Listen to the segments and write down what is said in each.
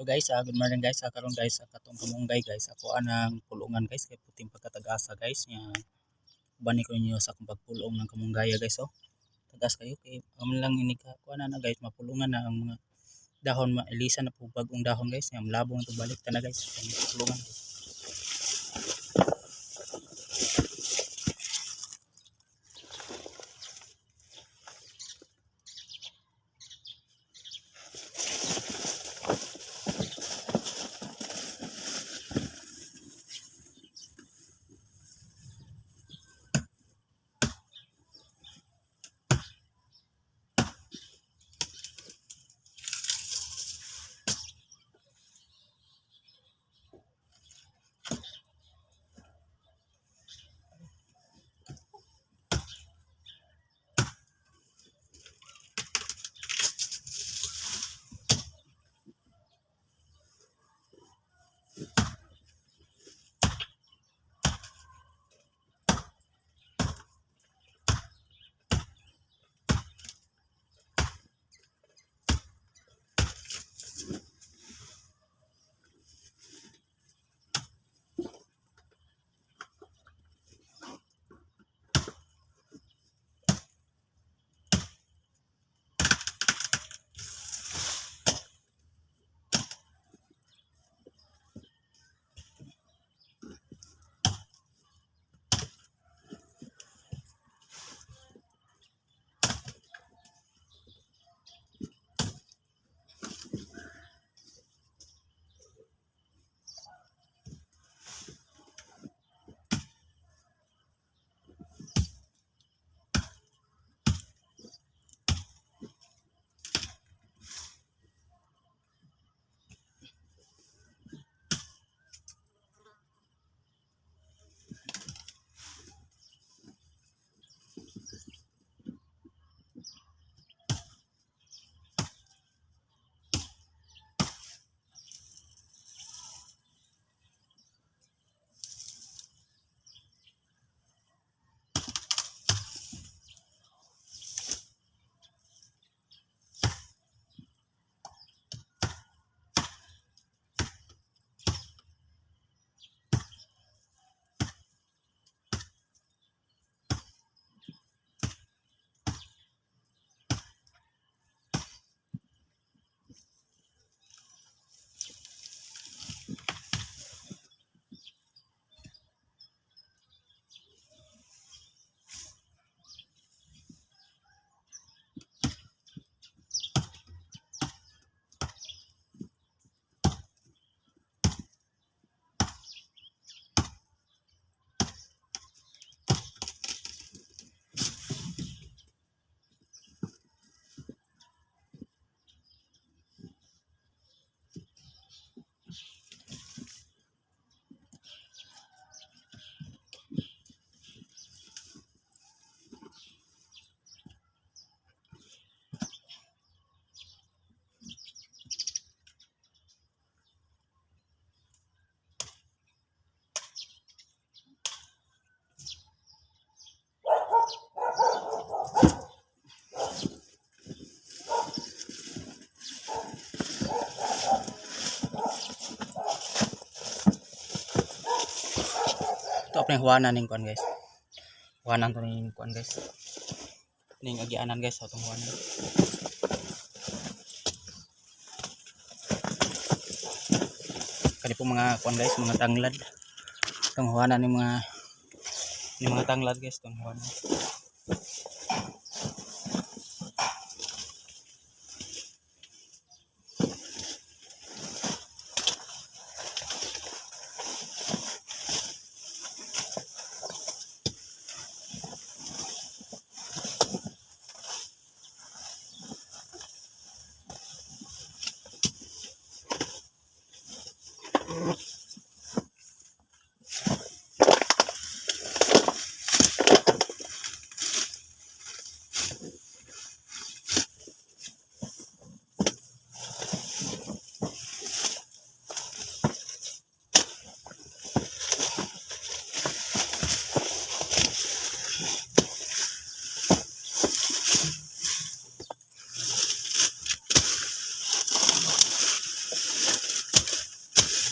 Hello guys, good morning guys. Karon guys, katong kamunggay guys, ako anang pulungan guys kay puting pagkatag-asa guys nya ubani ko ninyo sa akong pagpulong ng kamunggaya guys oh. Tagas kayo kay amo lang ini ka kuan na guys, mapulungan na ang mga dahon, mailisa na po bagong dahon guys nya malabong na to balik ta na guys ang pulungan. Ito pa yung huwanan ning kuan guys. Huwanan to ning kuan guys. Ning agianan guys, atong huwanan. Kani po mga kuan guys, mga tanglad. Itong huwanan ni mga tanglad guys, itong huwanan.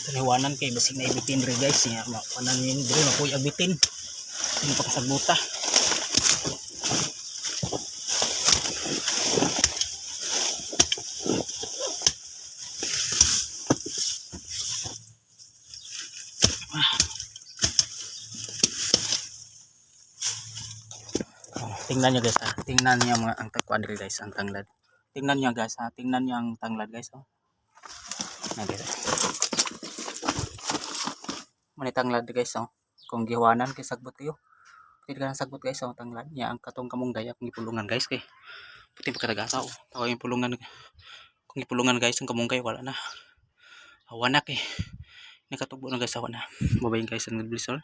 Taniwanan kay basig na ibitin rin, guys, nga makuanan yun diri, mapuy ang bitin. Hindi pa kasagbuta. Oh, tingnan nyo, guys, ha. Tingnan niyo mga ang tagkuan diri, guys, ang tanglad. Tingnan niyo, guys, ha. Tingnan niyo ang tanglad, guys, oh. Na, guys. Mani tanglad, guys, oh. Kung gihuwanan kay sagbot kayo. Pwede ka sagbot, guys, oh, tanglad niya ang katong kamunggay akong gipulungan, guys, kay puti pagkatagasa, oh. Tawag yung pulungan. Kung gipulungan, guys, ang kamunggay wala na. Awa na kay nakatubo na, guys, awa na. Bye guys, and God bless all.